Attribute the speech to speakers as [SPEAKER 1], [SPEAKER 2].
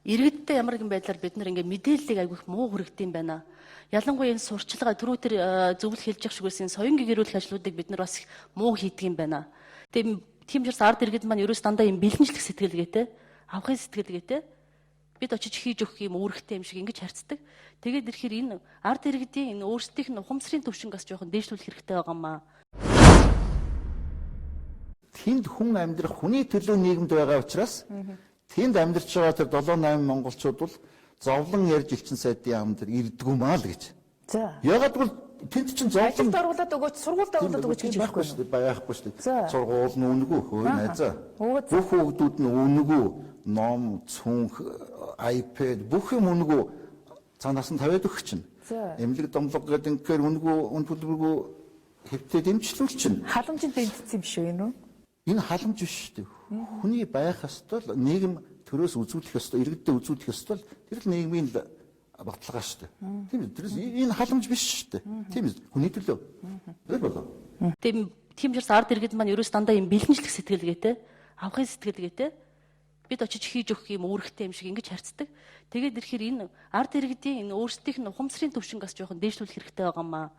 [SPEAKER 1] Иргэдтэй ямар нэгэн байдлаар бид нар ингээ мэдээллийг айгүйх муу хүргэдэг юм байна. Ялангуяа энэ сурчлагаа түрүү тэр зөвлөх хэлж явах шигээс энэ соён гэрүүлэх ажлуудыг бид нар бас их муу хийдэг юм байна. Тэгээ тийм учраас ард иргэд маань ерөөс дандаа юм бэлэнчлэх сэтгэлгээтэй, авахын сэтгэлгээтэй бид очиж хийж өгөх юм үүрэгтэй юм шиг ингэж харьцдаг. Тэгээд ирэхээр энэ ард иргэдийн энэ өөрсдийнх нь ухамсарын түвшинг бас жоохон дээшлүүлэх хэрэгтэй байгаа юм аа.
[SPEAKER 2] Тэнд хүн амьдрах хүний төлөө нийгэмд байгаа учраас тэнд амьдарч байгаа тэр 7 8 монголчууд бол зовлон ярьж элчин сайдын яам дээр ирдгүү маа л гэж.
[SPEAKER 3] За.
[SPEAKER 2] Ягаад гэвэл тэнд чинь зовлон
[SPEAKER 3] Ажилд оруулаад өгөөч, сургуульд оруулаад өгөөч гэж
[SPEAKER 2] байхгүй
[SPEAKER 3] хэлэхгүй
[SPEAKER 2] шүү дээ. Байхгүй шүү
[SPEAKER 3] За.
[SPEAKER 2] дээ. Сургууль нь үнэгүй хөө найзаа.
[SPEAKER 3] Өө, за.
[SPEAKER 2] Бүх хүүхдүүд нь үнэгүй. Ном, цүнх, iPad бүх юм үнэгүй. Цаанаас нь тавиад өгөх чинь.
[SPEAKER 3] За.
[SPEAKER 2] Эмнэлэг домлого гэдэг ингээр үнэгүй, үн төлбөргүй хэвтээ дэмжлүүл чинь.
[SPEAKER 3] Халамжинд дэмжсэн юм биш үү энэ үү?
[SPEAKER 2] Энэ халамж биш шүү дээ. Хүний байх ёстой л нийгэм төрөөс үзүүлэх ёстой, иргэдэд үзүүлэх ёстой л тэр л нийгмийн л баталгаа шүү дээ. Тийм үү? Тэрээс энэ халамж биш шүү дээ. Тийм үү? Хүний төлөө. Тэр болов.
[SPEAKER 1] Тэгээ тийм учраас ард иргэд маань ерөөс дандаа юм бэлэнчлэх сэтгэлгээтэй, авахын сэтгэлгээтэй бид очиж хийж өгөх юм үүрэгтэй юм шиг ингэж харьцдаг. Тэгээд ирэхээр энэ ард иргэдийн энэ өөрсдийнх нь ухамсарын түвшинг бас жоохон дээшлүүлэх хэрэгтэй байгаа юм аа.